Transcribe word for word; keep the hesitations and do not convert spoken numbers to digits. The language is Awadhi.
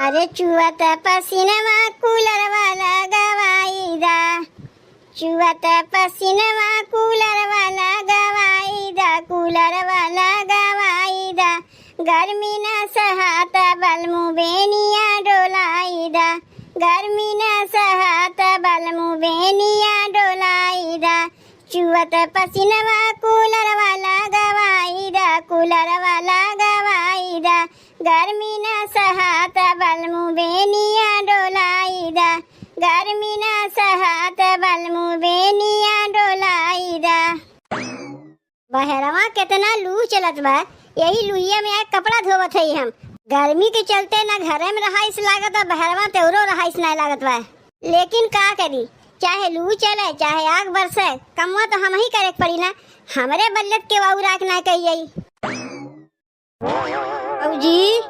अरे चुअत पसीनवा कूलरवा लगवाई दा, चुअत पसीनवा कूलरवा लगवाई दा, कूलरवा लगवाई दा। गर्मी न सहात बलमु बेनिया डोलाई दा, गर्मी न सहात बलमु बेनिया डोलाई दा। चुअत पसीनवा कूलरवा लगवाई दा, कूलरवा लगवाई दा। गर्मी न सहात बलमु बेनिया डोलाई दा, गर्मी न सहात बलमु बेनिया डोलाई दा। बहरवा केतना लू चलत बा, यही लुइया में आके कपड़ा धोवत हई हम। गर्मी के चलते ना घरे में रहाइस लागत बा, बहरवा तेवरो रहाइस नाय लागत बा। लेकिन का करी, चाहे लू चले, चाहे आग बरसे, कमवा तो हमही करे के पड़ी ना। हमरे बल्लत के वाऊ राख ना कही जाई। भौजी,